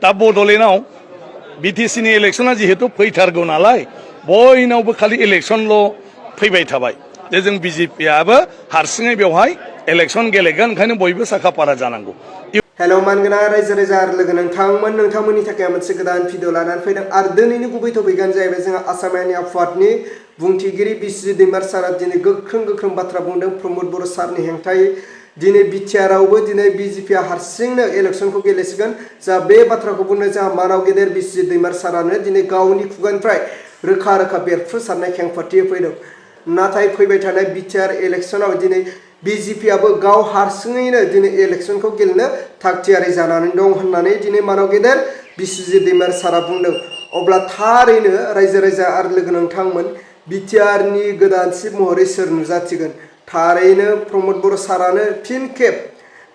दा बड'लेण्डआव बिटिसिनि इलेक्शना जिहेतु फैथारगौ नालाय बयनावबो खालि इलेक्शनल' फैबाय थाबाय जे जों बिजेपिआबो हारसिङै बेवहाय इलेक्शन गेलेगोन ओंखायनो बयबो साखाफारा जानांगौ। हेलो मानगोनां रायजो राजा आरो लोगो नोंथांमोननि थाखाय मोनसे गोदान भिडिअ लानानै फैदों आरो दिनैनि गुबै टपिकआनो जाहैबाय जोंहा आसाम आयेन आफादनि बुंथिगिरि बिस्वजित दैमारी सारा दिनै गोख्रों बाथ्रा बुंदों प्रमद बर' सारनि हेंथायै दिनै बिटिआरआवबो दिनै बिजेपिआ हारसिंनो इलेक्शनखौ गेलेसिगोन जा बे बाथ्राखौ बुंनो जोंहा मानाव गेदेर बिस्वजित दैमारी सारानो दिनै गावनि खुगानिफ्राय रोखा बेरफ्रुसारनाय खेंफोरथि फैदों। नाथाय फैबाय थानाय बिटिआर इलेक्शनाव दिनै बिजेपिआबो गाव हारसिङैनो दिनै इलेक्शनखौ गेलेनो थागथियारि जानानै दं होननानै दिनै मानाव गेदेर बिस्वजित दैमारी सारा बुंदों। अब्ला थारैनो रायजो राजा आरो लोगो नोंथांमोन बिटिआरनि गोदान चिफ महरै सोर नुजाथिगोन? थारैनो प्रमद बर' सारानो फिन खेब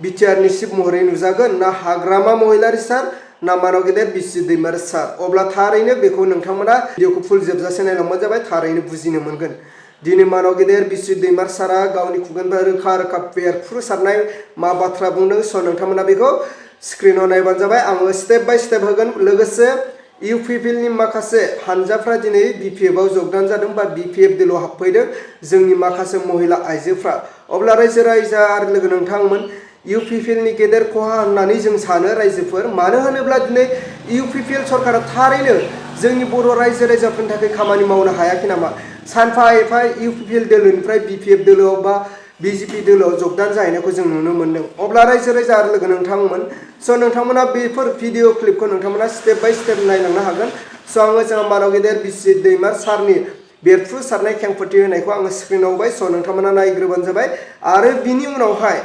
बिटिआरनि चिफ महरै नुजागोन ना हाग्रामा महिलारी सार ना मानाव गेदेर बिस्वजित दैमारी सार? अब्ला थारैनो बेखौ नोंथांमोना भिडिअखौ फुल जोबजासे नायलांबानो जाबाय, थारैनो बुजिनो मोनगोन। दिनै मानाव गेदेर बिस्वजित दैमारी सारा गावनि खुगानिफ्राय रोखा बेरफ्रुसारनाय मा बाथ्रा बुंदों स' नोंथांमोना बेखौ स्क्रिनाव नायबानो जाबाय। आङो स्टेप बाय स्टेप होगोन। लोगोसे इउपिपिएलनि माखासे हानजाफ्रा दिनै बिपिएफआव जगदान जादों बा बिपिएफ दोलोआव हाबफैदों जोंनि माखासे महिला आइजोफ्रा। अब्ला रायजो राजा आरो लोगो नोंथांमोन इउपिपिएलनि गेदेर खहा होननानै जों सानो रायजोफोर, मानो होनोब्ला दिनै इउपिपिएल सरकारा थारैनो जोंनि बर' रायजो राजाफोरनि थाखाय खामानि मावनो हायाखै नामा? सानफा एफा इउपिपिएल दोलोनिफ्राय बिपिएफ दोलोआव बा बिजेपि दोलोआव जगदान जाहैनायखौ जों नुनो मोन्दों। अब्ला रायजो राजा आरो लोगो नोंथांमोन स' नोंथांमोना बेफोर भिडिअ क्लिपखौ नोंथांमोना स्टेप बाय स्टेप नायलांनो हागोन। स' आङो जोंहा मानाव गेदेर बिस्वजित दैमारी सारनि बेरफ्रुसारनाय खेंफोरथि होनायखौ आङो स्क्रिनाव होबाय। स' नोंथांमोना नायग्रोबानो जाबाय आरो बिनि उनावहाय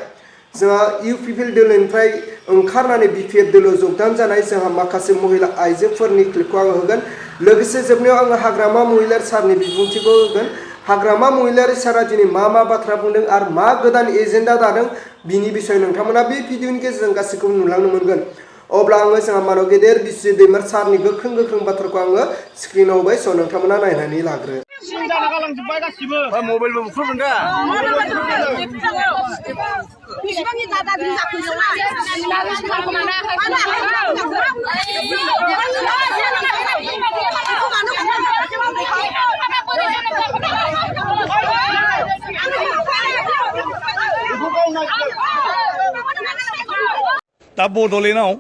जोंहा इउपिपिएल दोलोनिफ्राय ओंखारनानै बिपिएफ दोलोआव जगदान जानाय जोंहा माखासे महिला आइजोफोरनि क्लिपखौ आङो होगोन। लोगोसे जोबनायाव आङो हाग्रामा महिलारी सारनि बिबुंथिखौ होगोन। हाग्रामा महिलारी सारा दिनै मा बाथ्रा बुंदों आरो मा गोदान एजेन्डा दादों बिनि बिसय नोंथांमोना बे भिडिअनि गेजेरजों गासैखौबो नुलांनो मोनगोन। अब्ला आङो जोंहा मानाव गेदेर बिस्वजित दैमारी सारनि गोख्रों बाथ्राखौ आङो स्क्रिनाव होबाय। स' नोंथांमोना नायनानै लाग्रो। मबाइलबो बुख्रुबगोन दा दा बड'लेण्डआव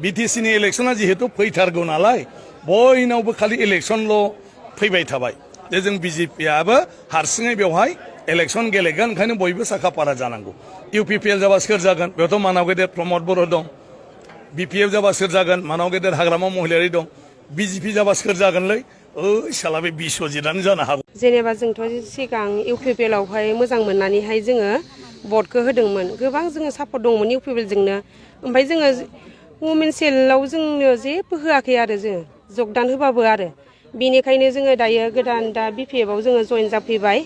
बिटिसिनि इलेक्शना जिहेतु फैथारगौ नालाय बयनावबो खालि इलेक्शनल' फैबाय थाबाय जे जों बिजेपिआबो हारसिङै बेवहाय इलेक्शन गेलेगोन ओंखायनो बयबो साखाफारा जानांगौ। इउपिपिएल जाबा सोर जागोन? बेयावथ' मानाव गेदेर प्रमद बर' दं। बिपिएफ जाबा सोर जागोन? मानाव गेदेर हाग्रामा महिलारी दं। बिजेपि जाबा सोर जागोनलै? साला बे बिस्वजितआनो जानो हागौ। जेनेबा जोंथ' सिगां इउपिपिएलआवहाय मोजां मोननानैहाय जोङो भटखौ होदोंमोन। गोबां जोङो सापर्ट दंमोन इउपिपिएलजोंनो। ओमफ्राय जोङो वमेन सेलआव जोंनो जेबो होआखै आरो जोङो जगदान होबाबो आरो बेनिखायनो जोङो दायो गोदान दा बिपिएफआव जोङो जइन जाफैबाय।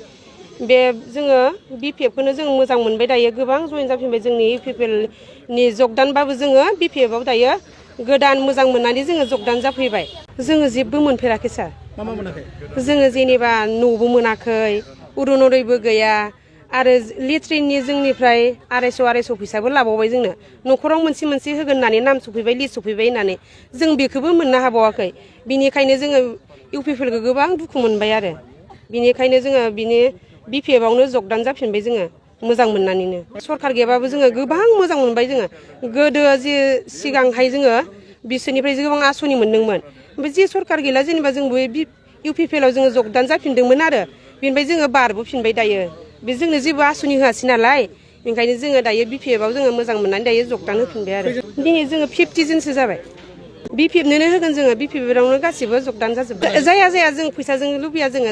बे जोङो बिपिएफखौनो जों मोजां मोनबाय दायो गोबां जइन जाफैबाय जोंनि इउपिपिएलनि जगदानबाबो जोङो बिपिएफआव दायो गोदान मोजां मोननानै जोङो जगदान जाफैबाय। जोङो जेबो मोनफेराखै सार। मा मोनाखै? जोङो जेनेबा न'बो मोनाखै, अरुनदयबो गैया आरो लेट्रिननि जोंनिफ्राय 250 फैसाबो लाबावबाय जोंनो। न'खराव मोनसे होगोन होननानै नाम सफैबाय, लिस्ट सफैबाय होननानै जों बेखौबो मोननो हाबावाखै। बिनिखायनो जोङो इउपिपिएलखौ गोबां दुखु मोनबाय आरो बिनिखायनो जोङो बिनि बिपिएफआवनो जगदान जाफिनबाय जोङो मोजां मोननानैनो। सरकार गैयाबाबो जोङो गोबां मोजां मोनबाय जोङो। गोदो जे सिगांहाय जोङो बिसोरनिफ्राय गोबां आसनि मोनदोंमोन। ओमफ्राय जे सरकार गैला जेनेबा जोंबो इउपिपिएलआव जोङो जगदान जाफिनदोंमोन आरो बेनिफ्राय जोङो बारबोफिनबाय दायो। बे जोंनो जेबो आसनि होआसै नालाय बेनिखायनो जोङो दायो बिपिएफआव जोङो मोजां मोननानै दायो जगदान होफिनबाय आरो दिनै जोङो 50 जनसो जाबाय। बिपिएफनोनो होगोन जोङो, बिपिएफआवनो गासिबो जगदान जाजोब्बाय। जाया जों फैसाजों लुबैया जोङो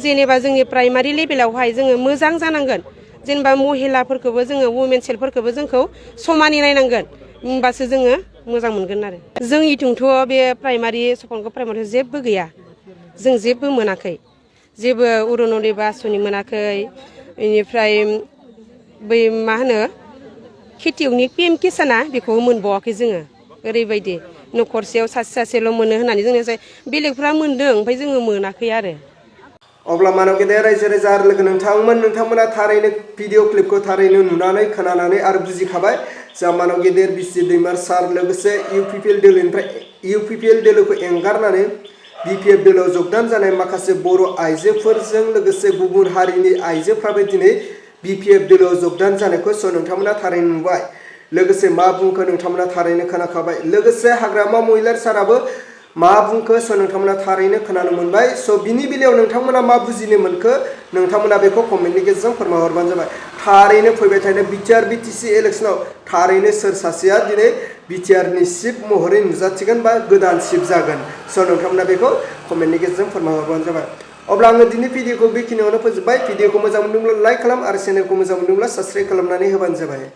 जेनेबा जोंनि प्राइमारि लेभेलावहाय जोङो मोजां जानांगोन। जेनेबा महिलाफोरखौबो जोङो वमेन सेलफोरखौबो जोंखौ समानै नायनांगोन होमबासो जोङो मोजां मोनगोन आरो। जोंनिथिंथ' बे प्राइमारि सपनखौ प्राइमारियाव जेबो गैया, जों जेबो मोनाखै, जेबो अरुनदय आसनि मोनाखै। बेनिफ्राय बै मा होनो खेथियकनि पिएम किसाना बेखौबो मोनबावाखै जोङो। ओरैबायदि न'खरसेयाव सासेल' मोनो होननानै जोंनो बेलेगफ्रा मोनदों ओमफ्राय जोङो मोनाखै आरो। अब्ला मानाव गेदेर रायजो राजा आरो लोगो नोंथांमोना थारैनो भिडिअ क्लिपखौ थारैनो नुनानै खोनानानै आरो बुजिखाबाय जामानाव गेदेर बिस्वजित दैमारी सार लोगोसे इउपिपिएल दोलोखौ एंगारनानै बिपिएफ दोलोआव जगदान जानाय माखासे बर' आइजोफोरजों लोगोसे गुबुन हारिनि आइजोफ्राबो दिनै बिपिएफ दोलोआव जगदान जानायखौ नोंथांमोना थारैनो नुबाय लोगोसे मा बुंखो नोंथांमोना थारैनो खोनाखाबाय लोगोसे हाग्रामा महिलार साराबो मा बुंखो नोंथांमोना थारैनो खोनानो मोनबाय बिनि बेलायाव नोंथांमोना मा बुजिनो मोनखो नोंथांमोना बेखौ कमेन्टनि गेजेरजों फोरमायहरबानो जाबाय थारैनो फैबाय थानाय बिटिआर बिटिसि इलेक्सनाव थारैनो सोर सासेया दिनै बिटिआरनि चिफ महरै नुजाथिगोन बा गोदान चिफ जागोन नोंथांमोना बेखौ कमेन्टनि गेजेरजों फोरमायहरबानो जाबाय अब्ला आङो दिनै भिडिअखौ बेखिनियावनो फोजोबबाय भिडिअखौ मोजां मोनदोंब्ला लाइक खालाम आरो चेनेलखौ मोजां मोनदोंब्ला साबस्क्राइब खालामनानै होबानो जाबाय